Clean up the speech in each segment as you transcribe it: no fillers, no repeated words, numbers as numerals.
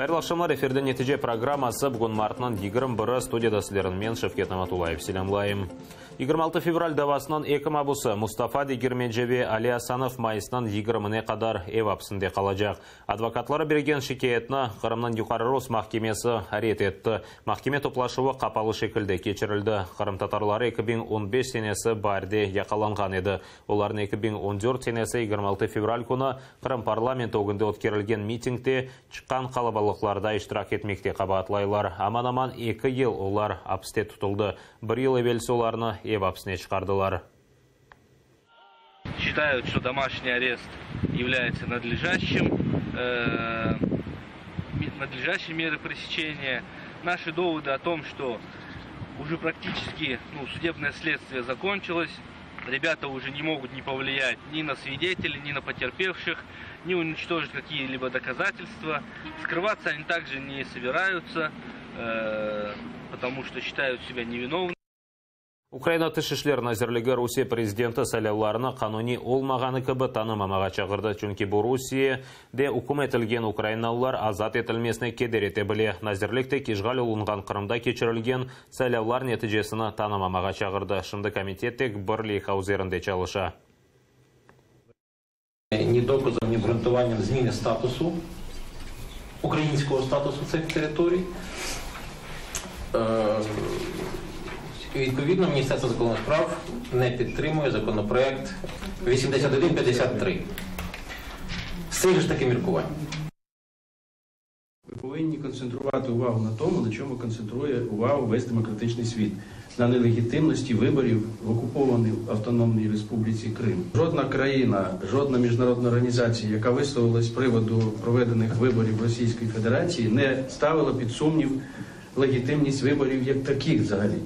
Hayırlı aqşamlar, efirde Netice programması, bugün martnıñ 21-i, studiyada sizlerni men, Şevket Namatullayev, selâmlayım. 26 fevral davasınıñ eki mabusı, Mustafa Degermenci ve Ali Asanov mayısnıñ yigirmine qadar ev apsinde qalacaq. Advokatları bergen şikâyetni Qırımnıñ Yuqarı Rus mahkemesi red etti. Mahkeme toplaşuvı qapalı şekilde keçirildi. Qırımtatarları 2015 senesi baarde yaqalanğan edi. Olarnı 2014 senesi 26 fevral künü Qırım parlamenti ögünde ötkerilgen mitingde çıqqan qalabalıqlarda iştirak etmekte qabaatlaylar. Aman-aman eki yıl olar apiste tutuldı. Bir yıl evelsi olarnı ev apsine çıqardılar. Считают, что домашний арест является надлежащим, надлежащей мерой пресечения. Наши доводы о том, что уже практически, ну, судебное следствие закончилось, ребята уже не могут не повлиять ни на свидетелей, ни на потерпевших, ни уничтожить какие-либо доказательства. Скрываться они также не собираются, потому что считают себя невиновными. Ukraina Tış işler nazirligi Rusiye prezidenti saylavlarını qanuniy olmağanı kibi tanımamağa çağırdı, çünki bu Rusiyede üküm etilgen ukrainalılar azat etilmesine keder ete bile. Nazirlik tek işğal olunğan Qırımda keçirilgen saylavlar neticesini tanımamağa çağırdı. Şimdi komitet tek bir leyha üzerinde çalışa. Ні доказом, ні обґрунтуванням зміни статусу, українського статусу цих територій. Відповідно, Міністерство закордонних справ не підтримує законопроект 8153. З цих ж таки міркувань. Ми повинні концентрувати увагу на тому, на чому концентрує увагу весь демократичний світ. На нелегітимності виборів в окупованій Автономній Республіці Крим. Жодна країна, жодна міжнародна організація, яка висловилась з приводу проведених виборів Російської Федерації, не ставила під сумнів легітимність виборів як таких взагалі.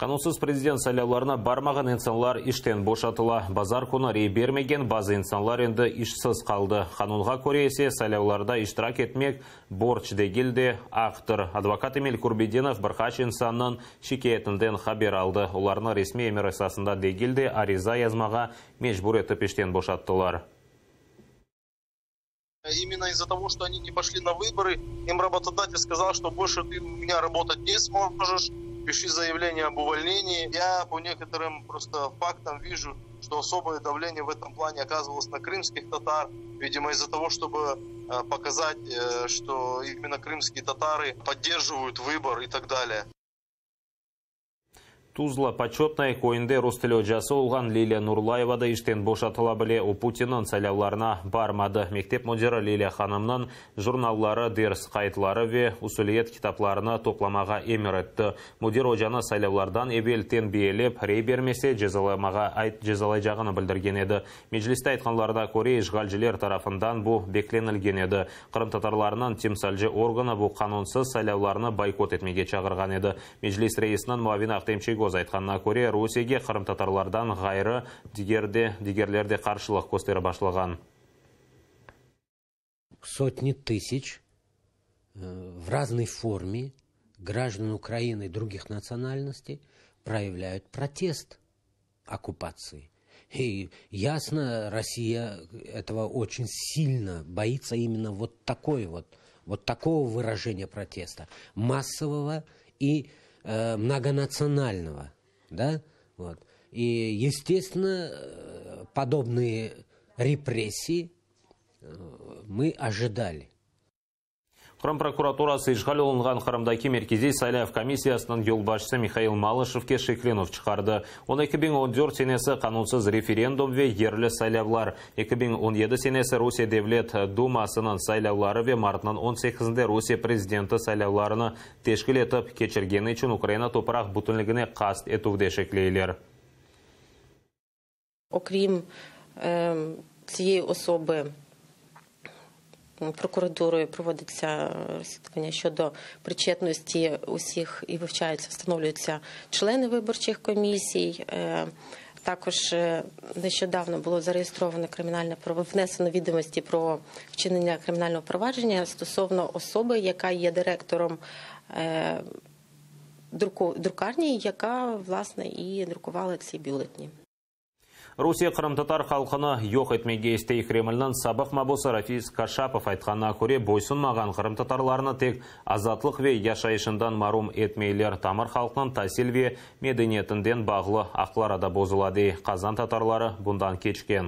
Qanunsız prezident saylavlarına barmağan insanlar işten boşatıla. Bazar künü rey bermegen bazı insanlar endi işsiz qaldı. Qanunğa köre ise saylavlarda iştirak etmek borc degil de, aqtır. Advokat Emil Kurbedinov bir qaç insannıñ şikâyetinden haber aldı. Olarnı resmiy emir esasında degil de, ariza yazmağa mecbur etip işten boşattılar. Именно из-за того, что они не пошли на выборы, им работодатель сказал, что больше ты у меня работать не сможешь, пиши заявление об увольнении. Я по некоторым просто фактам вижу, что особое давление в этом плане оказывалось на крымских татар, видимо, из-за того, чтобы показать, что именно крымские татары поддерживают выбор и так далее. Tuzla Poçetnoye köyünde rus tili ocası olğan Liliya Nurlayeva da işten boşatıla bile. O, Putinniñ saylavlarına barmadı. Mektep müdiri Liliya hanımnıñ jurnalları, ders qaydları ve usuliyet kitaplarını toplamağa emir etti. Müdir ocanı saylavlardan evel tenbiyelep, rey bermese, cezalamağa cezalaycağını bildirgen edi. Mecliste aytqanlarına köre, işğalciler tarafından bu beklenilgen edi. Qırımtatarlarnıñ temsilci organı bu qanunsız saylavlarnı boykot etmege çağırğan edi. Meclis reisiniñ muavini Ahtem Çiygoz aytqanına köre, Rusiyege qırımtatarlardan ğayrı diger de digerler de qarşılıq kösterip başlağan. Сотни тысяч в разной форме граждан Украины и других национальностей проявляют протест оккупации. И ясно, Россия этого очень сильно боится именно вот такой вот, вот такого выражения протеста, массового и многонационального. Да? Вот. И, естественно, подобные репрессии мы ожидали. Qırım prokuraturası işğal olunğan Qırımdaki Merkeziy saylav komissiyasınıñ yolbaşçısı Mihail Malışevke şeklenüv çıqardı. Onı 2014 senesi qanunsız referendum ve yerli saylavlar, 2017 senesi Rusiye Devlet Dumasınıñ saylavları ve martnıñ 18-nde Rusiye prezidenti saylavlarını teşkil etip keçirgeni içün Ukraina topraq bütünligine qast etüvde şekleyler. Окрім цієї особи, прокуратурою проводиться розслідування щодо причетності усіх і вивчаються, встановлюються члени виборчих комісій. Також нещодавно було зареєстровано кримінальне внесено відомості про вчинення кримінального провадження стосовно особи, яка є директором друкарні, яка, власне, і друкувала ці бюлетні. Rusiye qırımtatar halqını yoq etmege istey. Kremlniñ sabıq mabusı Rafis Kaşapov aytqanına köre, boysunmağan qırımtatarlarnı tek azatlıq ve yaşayışından marum etmeyler, tamır halqnıñ tasil ve medeniyetinden bağlı aqları da bozula, dey. Qazan tatarları bundan keçken.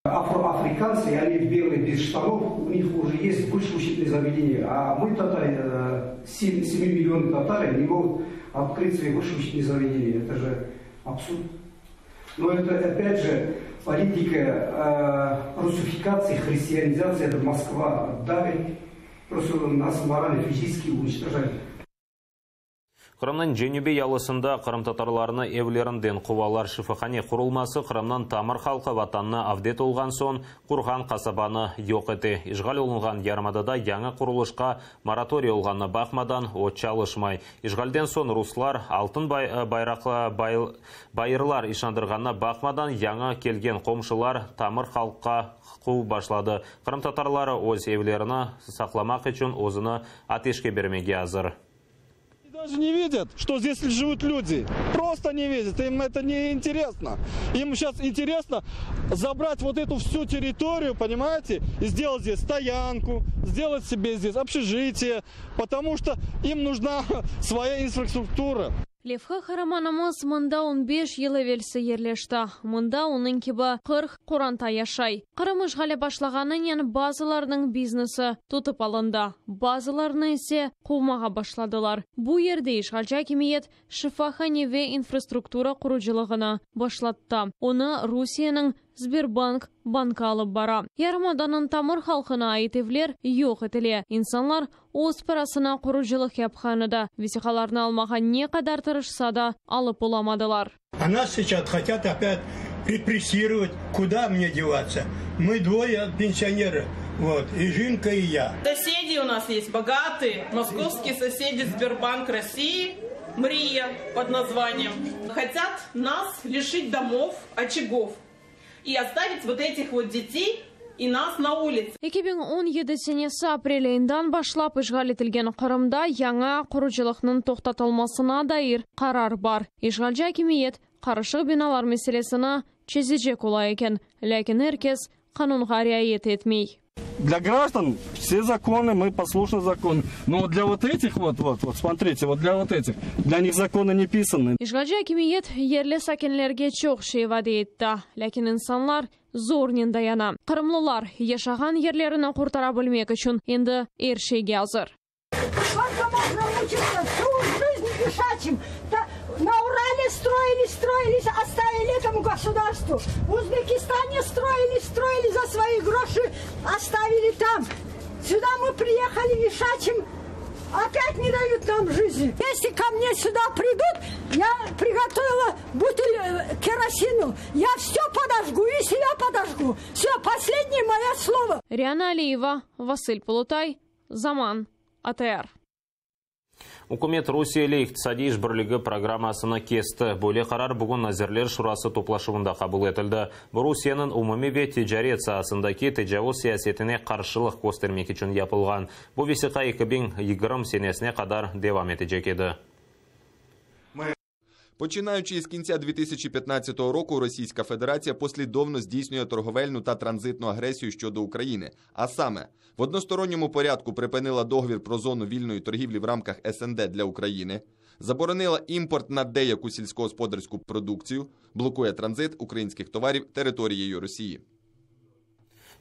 Afroafrikanцы, они белые без штанов, у них уже есть высшее учебное заведение. А мы, татары, 7, 7 миллионов татары, не могут открыть свои высшие учебные заведения. Это же абсурд. Но это, опять же, политика э, русификации, христианизации, это Москва давит. Просто нас морально, физически уничтожает. Qırımnıñ cenübiy yalısında qırımtatarlarnı evlerinden quvalar. Şifahane qurulması Qırımnıñ tamır halqı vatanına avdet olğan soñ qurğan qasabanı yoq ete. İşğal olunğan yarımadada yañı qurulışqa moratoriy olğanına baqmadan, o çalışmay. İşğalden soñ ruslar altın bayraqlı bayırlar işandırğanına baqmadan, yañı kelgen qomşular tamır halqqa quvıp başladı. Qırımtatarları öz evlerini saqlamaq içün özüni ateşke bermege azır. Даже не видят, что здесь живут люди. Просто не видят, им это не интересно. Им сейчас интересно забрать вот эту всю территорию, понимаете, и сделать здесь стоянку, сделать себе здесь общежитие, потому что им нужна своя инфраструктура. Levha qaramanımız mında 15 yıl evelsi yerleşti. Mında onıñ kibi 40 qoranta yaşay. Qırım işğali başlağanınen bazılarınıñ biznesi tutıp alındı. Bazılarını ise quvmağa başladılar. Bu yerde işğalci akimiyet şifahane ve infrastruktura qurucılığını başlattı. Onı Rusiyeniñ Sberbank bankı alıp bara. Yarımadanıñ tamır halqına ait evler yoq etile. İnsanlar öz parasına qurucılıq yapqan edi. Vesiqalarnı almağa ne qadar tırışsa da, alıp olamadılar. А нас сейчас хотят опять репрессировать. Куда мне деваться? Мы двое пенсионеры. Вот, и жінка, и я. Соседи у нас есть богатые, московские соседи Сбербанк России, Мрия под названием. Хотят нас лишить домов, очагов и оставить вот этих вот детей и нас на улице. 2017 senesi aprel ayından başlap işğal etilgen Qırımda yañı qurucılıqnıñ toqtatılmasına dair qarar bar. İşğalci akimiyet qarışıq binalar meselesini çezecek ola eken. Lâkin er kes qanunğa riayet etmey. Для граждан все законы, мы послушны закону. Но для вот этих вот, вот, вот, смотрите, вот для вот этих, для них законы не писаны. İşğalci akimiyet yerli sakinlerge çoq şey vade etti. Lâkin insanlar zornen dayana. Qırımlılar yaşağan yerlerini qurtara bilmek içün endi er şeyge azır. Сколько можно мучиться? Всю жизнь ишачим. На Урале строились, строились, оставили этому государству. В Узбекистане строили, строили за свои гроши, оставили там. Сюда мы приехали, ишачим, опять не дают нам жизни. Если ко мне сюда придут, я приготовила бутыль э, керосину. Я все подожгу и себя подожгу. Все, последнее мое слово. Риана Алиева, Василь Полутай, Zaman, ATR. Ükümet Rusiye ile iqtisadiy işbirligi programmasını kesti. Böyle qarar bugün Nazirler Şurası toplaşuvında qabul etildi. Bu Rusiyeniñ umumiy ve ticaret saasındaki tecavuz siyasetine qarşılıq köstermek içün yapılğan. Bu vesiqa 2020 senesine qadar devam etecek edi. Починаючи із кінця 2015 року, Російська Федерація послідовно здійснює торговельну та транзитну агресію щодо України. А саме, в односторонньому порядку припинила договір про зону вільної торгівлі в рамках СНД для України, заборонила імпорт на деяку сільськогосподарську продукцію, блокує транзит українських товарів територією Росії.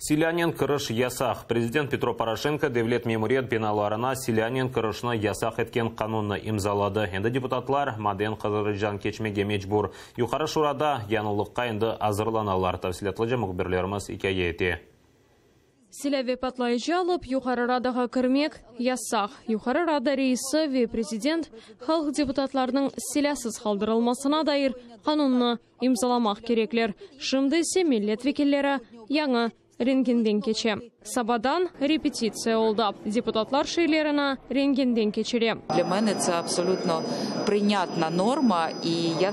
Silânen kiriş yasaq. Prezident Petro Poroşenko devlet memuriyet binalarına silânen kirişni yasaq etken qanunnı imzaladı. Endi deputatlar maden qırıcıdan keçmege mecbur. Yuqarı Şurada yañılıqqa endi azırlanalar. Tafsilâtlıca mühbirlerimiz ikâye ete. Silâ ve patlayıcı alıp Yuqarı Radağa kirmek yasaq. Yuqarı Rada reisi ve prezident halq deputatlarınıñ silâsız qaldırılmasına dair qanunnı imzalamaq kerekler. Şimdi ise millet vekilleri yañı rentgenden keçe. Sabadan repetitsiya oldı. Deputatlar şeylerini rentgenden keçire. Для мене це абсолютно прийнятна норма, і я.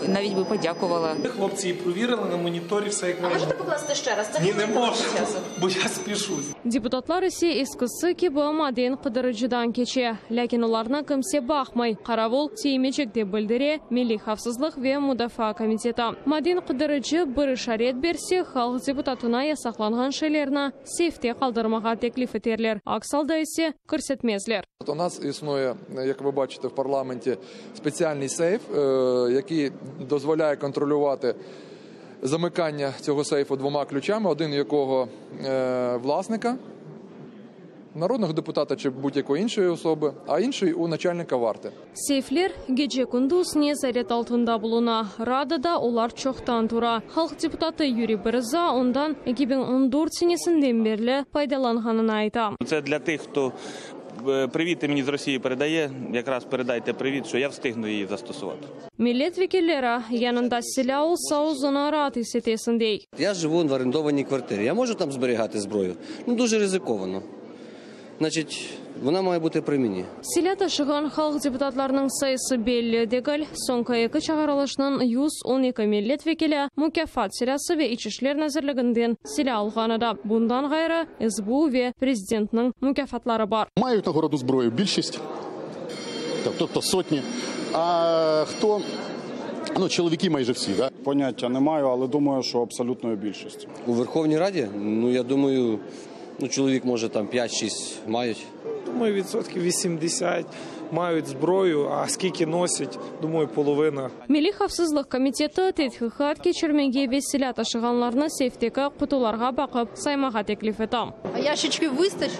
Навіть би подякувала. Хлопці її провірили на моніторі, все як А можете покласти ще раз? Це Ні, не хвилинка можу, часу. бо я спішу. Deputatlar ise eskisi kibi maden qıdırıcıdan keçe. Lâkin olarnı kimse baqmay, qaravul tiymeycek, dep bildire Milliy havfsızlıq ve mudafaa komiteti. Maden qıdırıcı bir işaret berse, halq deputatına yasaqlanğan şeylerni seyfte qaldırmağa teklif eterler, aks alda ise kirsetmezler. У нас існує, як ви бачите, в парламенті спеціальний сейф, який дозволяє контролювати замикання цього сейфу двома ключами, один якого власника, народного депутата чи будь-якої іншої особи, а інший у начальника варти. Seyfler gece-kündüz nezaret altında buluna. Radada olar çoqtan tura. Halq deputatı Yuriy Bereza ondan 2014 senesinden berli faydalanğanını ayta. Це для тих, хто привіт мені з Росії передає, якраз передайте привіт, що я встигну її застосувати. Millet vekilleri, yanında silâ olsa özüni raat is etesiñ, dey. Я живу в орендованій квартирі. Я можу там зберігати зброю? Дуже ризиковано. Значить, вона має бути при мені. Silâ taşığan halq deputatlarınıñ sayısı belli degil. Soñki eki çağırılışnıñ 112 millet vekili mukâfat silâsı ve İç işler nazirliginden silâ alğan edi. Bundan ğayrı, SBU ve prezidentniñ mukâfatları bar. Мають нагородну зброю більшість, тобто сотні. А хто? Ну, чоловіки майже всі, да? Поняття не маю, але думаю, що абсолютною більшістю. У Верховній Раді, я думаю, чоловік, може, там п'ять-шість мають. Думаю, відсотків 80 мають зброю, а скільки носять, думаю, половина. Milliy havfsızlıq komiteti tedqiqat keçirmege ve silâ taşığanlarnı seyfteki qutularğa baqıp saymağa teklif eti. А ящичків вистачить?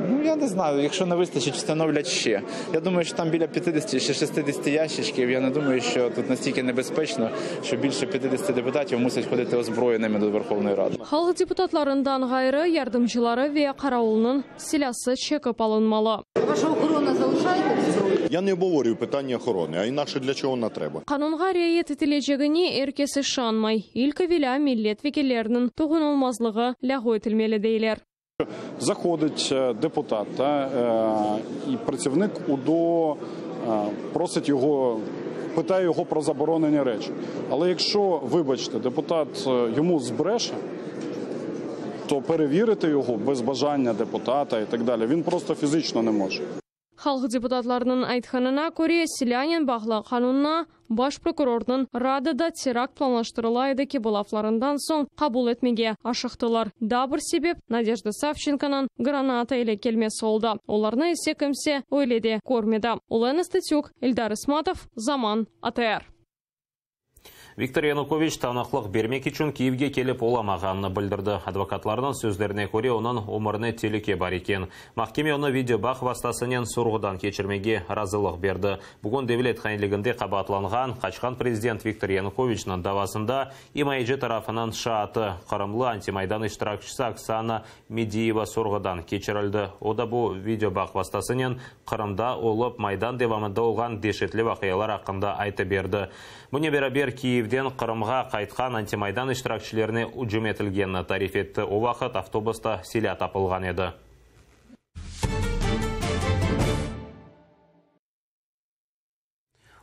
Ну, я не знаю, якщо не вистачить, встановлять ще. Я думаю, що там біля 50 чи 60 ящичків. Я не думаю, що тут настільки небезпечно, що більше 50 депутатів мусять ходити озброєними до Верховної Ради. Halq deputatlarından ğayrı, yardımcıları ve qaravulnıñ silâsı çekip alınmalı. Ваша охорона залишаєте зброю? Я не обговорюю питання охорони, а інакше для чого вона треба? Qanunğa riayet etilecegine er kes işanmay. İlk evelâ millet vekilleriniñ toqunılmazlığı lâğu etilmeli, deyler. Заходить депутат, та, і працівник УДО просить його, питає його про заборонені речі. Але якщо, вибачте, депутат йому збреше, то перевірити його без бажання депутата і так далі, він просто фізично не може. Halq deputatlarınıñ aytqanına köre, silânen bağlı qanunnı baş prokurornıñ Radada terakt planlaştırıla edi kibi laflarından soñ qabul etmege aşıqtılar. Daa bir sebep, Nadejda Savçenkonıñ granata ile kelmesi oldı, olarnı ise kimse öyle de körmedi. Olena Stetsük, Eldar İsmatov, Zaman, ATR. Viktor Yanukoviç tanıqlıq bermek içün Kiyevge kelip olamağanını bildirdi. Advokatlarnıñ sözlerine köre, onıñ ömürine telüke bar eken. Mahkeme onı videobağ vastasınen sorğudan keçirmege razılıq berdi. Bugün devlet hainliginde qabaatlanğan qaçqan prezident Viktor Yanukoviçniñ davasında imayeci tarafınıñ şaatı, qırımlı antimaydan iştirakçisi Oksana Mediyeva sorğudan keçirildi. O da bu videobağ vastasınen Qırımda olıp, Maydan devamında olğan deşetli vaqialar aqqında aytıp berdi. Bunen beraber, Kiyevden Qırımğa qaytqan antimaydan iştirakçilerine ücüm etilgenini tarif etti, o vaqıt avtobusta silâ tapılğan edi.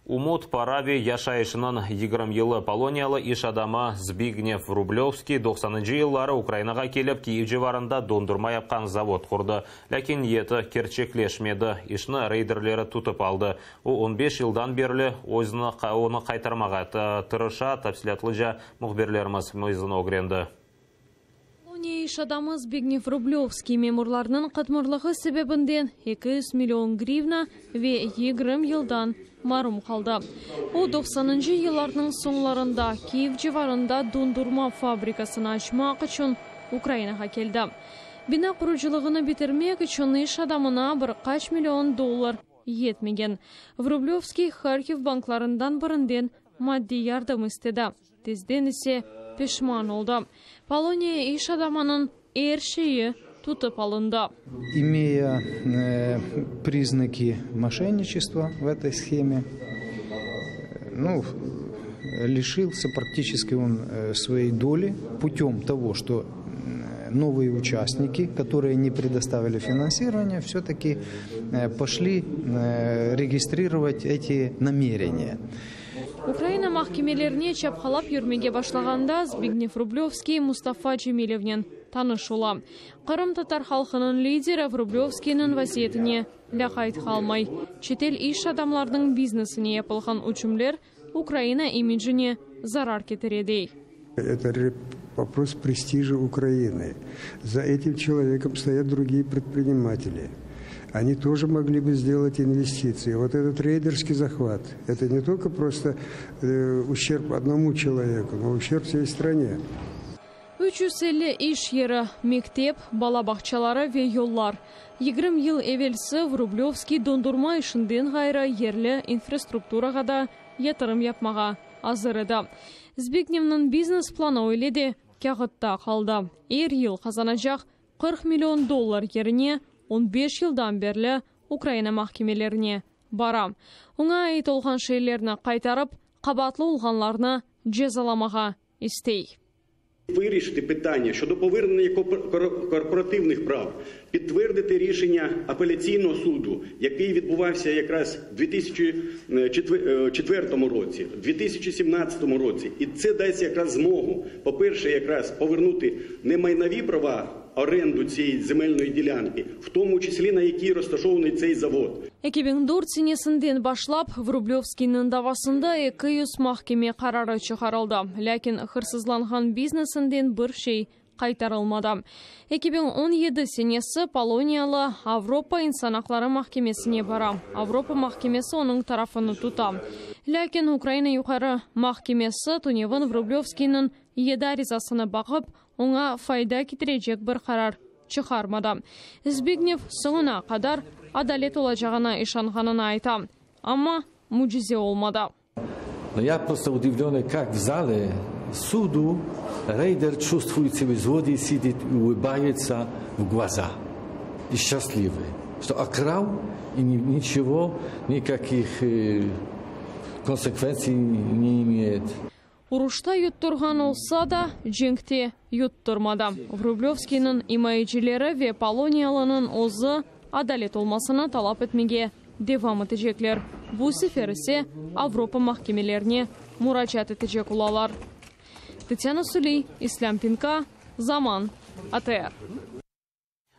Ümüt, para ve yaşayışınıñ 20 yılı poloniyalı iş adamı Zbignev Vrublevskiy doqsanıncı yılları Ukrainağa kelip, Kiyev civarında dondurma yapqan zavod qurdı. Lâkin niyeti kerçekleşmedi, işni reyderleri tutıp aldı. O, on beş yıldan berli özüni onı qaytarmağa tırışa, tafsilâtlıca mühbirlerimiz mevzunı ögrendi. Poloniya iş adamı Zbignev Vrublevskiy memurlarnıñ qıtmırlığı sebebinden 200 million grivna ve 20 yıldan marum qaldı. O, doqsanıncı yıllarnıñ soñlarında Kiyev civarında dondurma fabrikasını açmaq içün Ukrainağa keldi. Bina qurucılığını bitirmek içün iş adamına bir qaç million dollar yetmegen. Vrublevskiy Harkiv banklarından birinden maddiy yardım istedi, tezden ise peşman oldı. Poloniya iş adamınıñ er şeyi tutıp alındı. Имея признаки мошенничества в этой схеме, ну, лишился практически он своей доли путем того, что новые участники, которые не предоставили финансирование, все-таки пошли регистрировать эти намерения. Ukraina mahkemelerine çapqalap yürmege başlağanda Zbignev Vrublevskiy Mustafa Cemilevnen tanış ola. Qırımtatar halqınıñ lideri Vrublevskiyniñ vaziyetine lâqayt qalmay. Çetel iş adamlarınıñ biznesine yapılğan ücümler Ukraina imicine zarar ketire, dey. Это вопрос престижа Украины. За этим человеком стоят другие предприниматели. Они тоже могли бы сделать инвестиции. Вот этот рейдерский захват, это не только просто э, ущерб одному человеку, но ущерб всей стране. 350 iş yeri, mektep, bala bağçaları ve yollar. 20 yıl evelsi Vrublevskiy dondurma işinden ğayrı yerli infrastrukturağa da yatırım yapmağa azır edi. Zbignevniñ biznes planı öyle de kâğıtta qaldı. Er yıl qazanacaq 40 million dollar yerine on beş yıldan berli Ukraina mahkemelerine bara. Oña ait olğan şeylerni qaytarıp, qabaatlı olğanlarnı cezalamağa istey. Вирішити питання щодо повернення корпоративних прав, підтвердити рішення апеляційного суду, який відбувався якраз в 2004 році, в 2017 році. І це дасть якраз змогу, по-перше, якраз повернути не майнові права, оренду цієї земельної ділянки, в тому числі на якій розташований цей завод. 2004 senesinden başlap Vrublevskiyniñ davasında 200 mahkeme qararı çıqarıldı, lâkin hırsızlanğan biznesinden bir şey qaytarılmadı. 2017 senesi poloniyalı Avropa insan aqları mahkemesine bara, Avropa mahkemesi onıñ tarafını tuta. Lâkin Ukraina Yuqarı mahkemesi tünevin Vrublevskiyniñ yedi arizasını baqıp, oña fayda ketirecek bir qarar çıqarmadı. Zbignev soñuna qadar adalet olacağına işanğanını ayta, amma mücize olmadı. Но я просто удивленный, как в зале суду рейдер чувствует себя злодей, сидит и улыбается в глаза. И счастливый, что окрал и ничего, никаких э, консеквенций не имеет. Uruşta yutturğan olsa da, cenkte yutturmadı. Vrublevskiyniñ imayecileri ve poloniyalınıñ özü adalet olmasını talap etmege devam etecekler. Bu sefer ise Avropa mahkemelerine muracaat etecek olalar. Tatyana Suliy, İslâm Pinka, Zaman, ATR.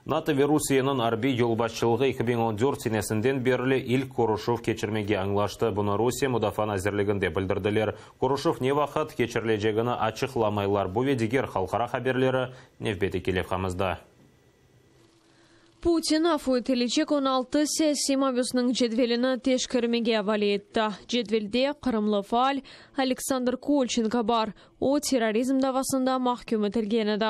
NATO ve Rusiyeniñ arbiy yolbaşçılığı 2014 senesinden berli ilk körüşüv keçirmege añlaştı. Bunı Rusiye Mudafaa nazirliginde bildirdiler. Körüşüv ne vaqıt keçirilecegini açıqlamaylar. Bu ve diger halqara haberleri nevbetteki levhamızda. Putin afu etilecek 16 siyasiy mabüsniñ cedvelini teşkermege avale etti. Cedvelde qırımlı faal Aleksandr Kolçenko bar, o, terrorizm davasında mahküm etilgen edi.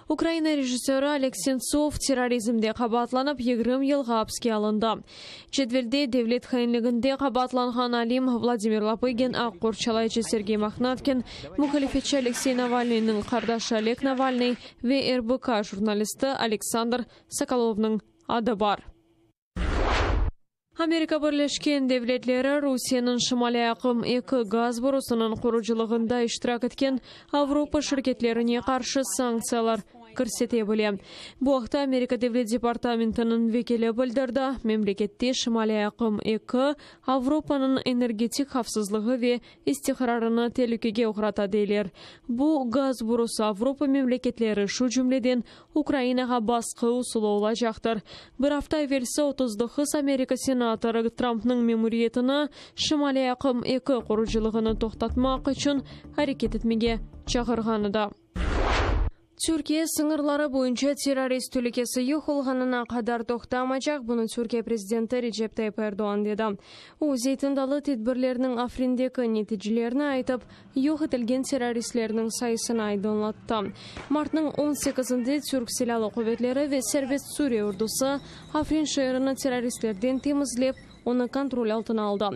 Ukraina rejissörı Oleg Sentsov terrorizmde qabaatlanıp 20 yılğa apske alındı. Cedvelde devlet hainliginde qabaatlanğan alim Vladimir Lapıgin, aq qorçalayıcı Sergey Mahnatkin, muhalifetçi Aleksey Navalnıynıñ qardaşı Oleg Navalnıy ve RBK jurnalisti Aleksandr Sokolovnıñ adı bar. Amerika Birleşken Devletleri Rusiyeniñ Şimaliy aqım eki gaz borusınıñ qurucılığında iştirak etken Avropa şirketlerine qarşı sanktsiyalar kirsete bile. Bu aqta Amerika Devlet departamentiniñ vekili bildirdi. Memlekette Şimaliy aqım eki Avropanıñ energetik havfsızlığı ve istiqrarını telükege oğrata deyler. Bu gaz borusı Avropa memleketleri, şu cümleden Ukrainağa basqı usulı olacaqtır. Bir afta evelsi 39 Amerika senatorı Trampnıñ memuriyetini Şimaliy aqım eki qurucılığını toqtatmaq içün areket etmege çağırğan edi. Türkiye sıñırları boyunca terrorist telükesi yoq olğanına qadar toqtamaycaq, bunı Türkiye prezidenti Recep Tayyip Erdoğan dedi. O, Zeytin Dalı tedbirleriniñ Afrindeki neticelerini aytıp, yoq etilgen terroristlerniñ sayısını aydınlattı. Martnıñ on sekizinde türk silâlı quvetleri ve Serbest Suriye ordusı Afrin şeerini terroristlerden temizlep, onı kontrol altına aldı.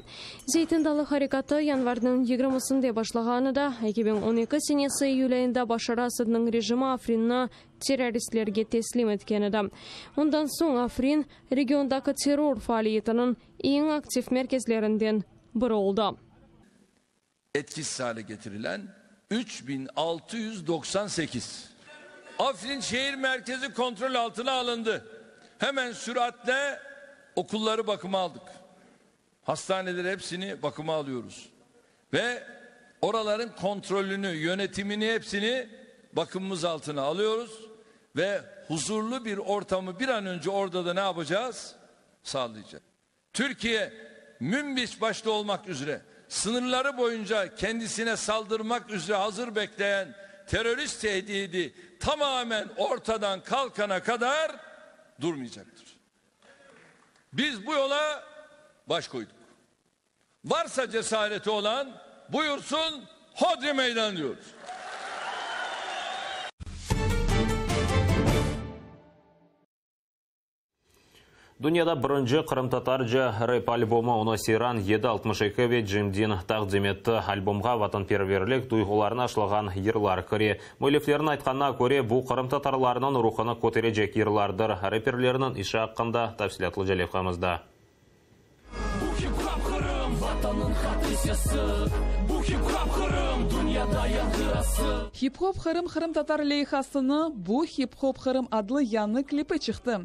Zeytin Dalı harekatı yanvarniñ yigirmisinde başlağan edi. 2012 senesi iyül ayında Başar Asadnıñ rejimi Afrinni terroristlerge teslim etken edi. Ondan soñ Afrin, regiondaki terror faaliyetiniñ eñ aktiv merkezlerinden biri oldı. Etkisiz hale getirilen 3698. Afrin şehir merkezi kontrol altına alındı. Hemen süratle okulları bakıma aldık. Hastaneleri hepsini bakıma alıyoruz. Ve oraların kontrolünü, yönetimini hepsini bakımımız altına alıyoruz ve huzurlu bir ortamı bir an önce orada da ne yapacağız? Sağlayacağız. Türkiye Münbiç başta olmak üzere sınırları boyunca kendisine saldırmak üzere hazır bekleyen terörist tehdidi tamamen ortadan kalkana kadar durmayacaktır. Biz bu yola baş koyduk. Varsa cesareti olan buyursun hodri meydan diyoruz. Dünyada birinci qırımtatarca rep albomı, onı Seyran 762 ve Cem Din taqdim etti. Albomğa vatanperverlik duyğularını aşlağan yırlar kire. Müelliflerniñ aytqanına köre, bu qırımtatarlarnıñ ruhunı köterecek yırlardır. Reperlerniñ işi aqqında tafsilâtlıca levhamızda. Bu hip-hop Qırım, Vatannıñ qattı sesi. Bu hip-hop Qırım, dünyada yañğırası. Hip-hop Qırım qırımtatar leyhasını Bu hip-hop Qırım adlı yañı klipi çıqtı.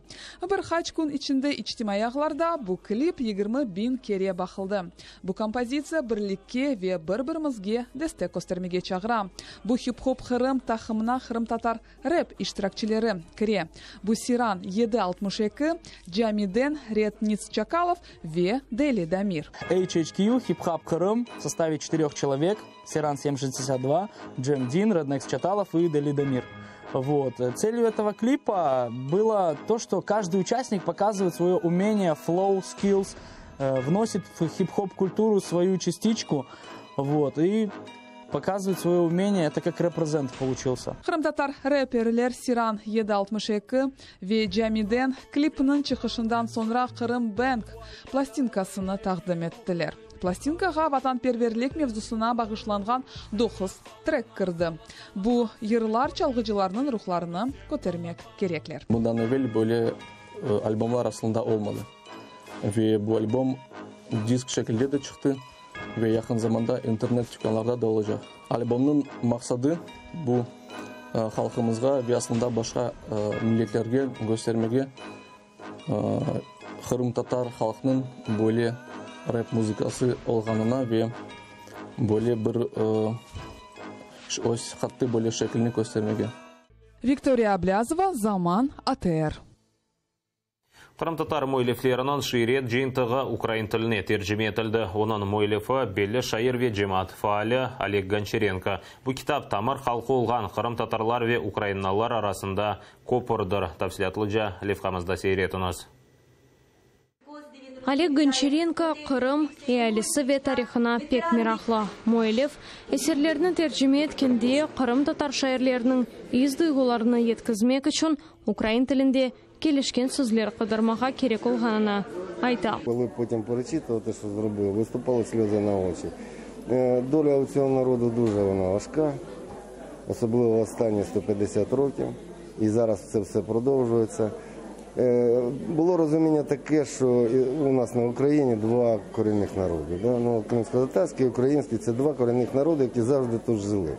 Bir qaç kün içinde içtimaiy ağlarda bu klip 20 biñ kere baqıldı. Bu kompozitsiya birlikke ve bir-birimizge destek köstermege çağıra. Bu hip-hop Qırım taqımına qırımtatar rep iştirakçileri kire. Bu Seyran 762, Camiden Redniц Çakalov ve Deli Damir. HHQ, Hip Hop Крым в составе четырех человек. Сиран 762, Джем Дин, Rednex Чаталов и Дели Дамир. Вот. Целью этого клипа было то, что каждый участник показывает свое умение, flow, skills, э, вносит в хип-хоп культуру свою частичку. Вот. И показывает свое умение. Это как represent получился. Qırımtatar reperler Seyran 762 ve Camiden klipniñ çıqışından soñra Qırım Bang plastinkasını taqdim ettiler. Plastinkağa vatanperverlik mevzusına bağışlanğan 9 trek kirdi. Bu yırlar çalğıcılarnıñ ruhlarını kötermek kerekler. Bundan evel böyle albomlar aslında olmadı. Ve bu albom disk şekilde de çıqtı ve yaqın zamanda internet tükânlarda da olacaq. Albomnıñ maqsadı bu halqımızğa ve aslında başqa milletlerge köstermege qırımtatar halqnıñ böyle rep muzıkası olğanına ve böyle bir öz qattı böyle şeklini köstermege. Viktoriya Ablâzova, Zaman, ATR. Qırımtatar müellifleriniñ şiiriyet cıyıntığı ukrain tiline tercime etildi. Onıñ müellifi, belli şair ve cemaat faali Oleg Gonçarenko. Bu kitap tamır halqı olğan qırımtatarlar ve ukrainalılar arasında köpürdir. Tafsilâtlıca levhamızda seyir etiñiz. Oleg Gonçarenko Qırım ealisi ve tarihına pek meraqlı. Müellif, eserlerini tercime etkende qırımtatar şairleriniñ is-duyğularını yetkizmek içün ukrain tilinde kelişken sözler qıdırmağa kerek olğanını ayta. Коли потім перечитувати, що зробив, виступали сльози на очі. Доля у цього народу дуже вона важка, особливо останні 150 років. І зараз це все продовжується. Було розуміння таке, що у нас на Україні два корінних народи. Да? Ну, кримсько-татарський і український – це два корінних народи, які завжди тут жили.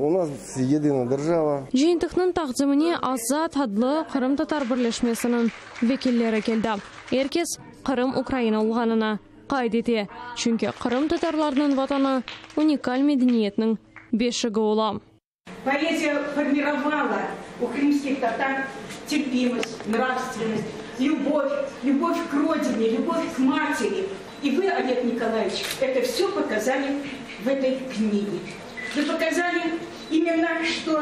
У нас єдина держава. Cıyıntıqnıñ taqdimine Azat adlı qırımtatar birleşmesiniñ vekilleri keldi. Er kes Qırım Ukraina olğanını qayd ete, çünki qırımtatarlarnıñ vatanı unikal medeniyetniñ beşigi ola. Поэзия формировала у крымских татар терпимость, нравственность, любовь, любовь к родине, любовь к матери. И вы, Олег Николаевич, это все показали в этой книге. Вы показали именно, что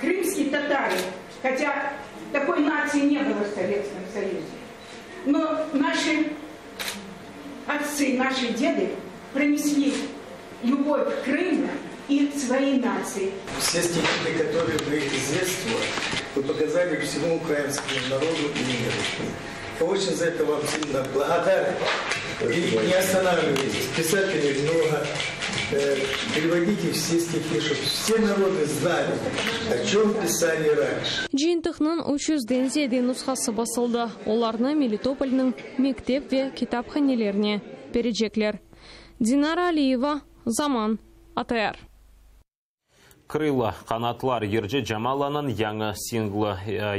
крымские татары, хотя такой нации не было в Советском Союзе, но наши отцы, наши деды пронесли любовь к Крыму и к своей нации. Все стихи, которые вы из детства, вы показали всему украинскому народу и миру. Я очень за это вам сильно благодарен. И не останавливайтесь. Писателей много. Переводите все стихи, чтобы все народы знали, о чем писали раньше. Cıyıntıqnıñ 300-den ziyade nushası basıldı. Olarnı Melitopolnıñ mektep ve kitaphanelerine berecekler. Dinara Aliyeva, Zaman, ATR. Krıla, Qanatlar, yırcı Jamalanıñ yañı singlı.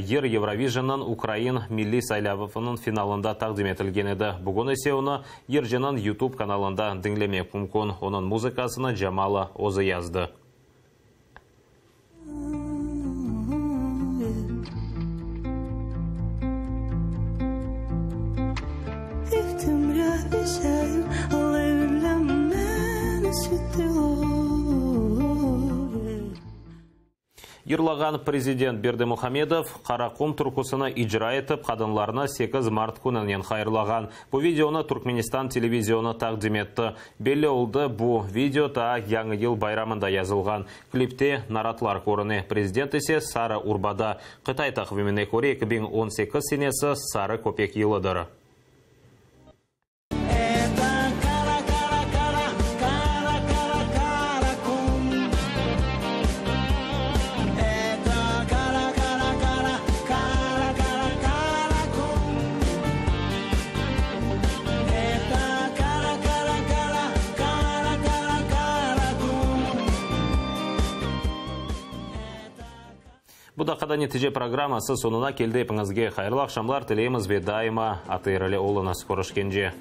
Yır Eurovision'nıñ ukrain milliy saylavınıñ finalında taqdim etilgen edi. Bugün ise onı yırcınıñ YouTube kanalında diñlemek mümkün. Onıñ muzıkasını Jamala özü yazdı. Yırlağan prezident Berdimuhamedov Qaraqum türküsini icra etip, qadınlarnı 8 mart kününen hayırlağan. Bu videonı Turkmenistan televizionı taqdim etti. Belli oldı, bu video taa Yañı yıl bayramında yazılğan. Klipte naratlar körüne, prezident ise sarı urbada. Qıtay taqvimine köre, 2018 senesi sarı köpek yılıdır. Bu daqqada Netice programması soñuna keldi. Epiñizge hayırlı aqşamlar tileymiz ve daima ATR ile oluñız. Körüşkence.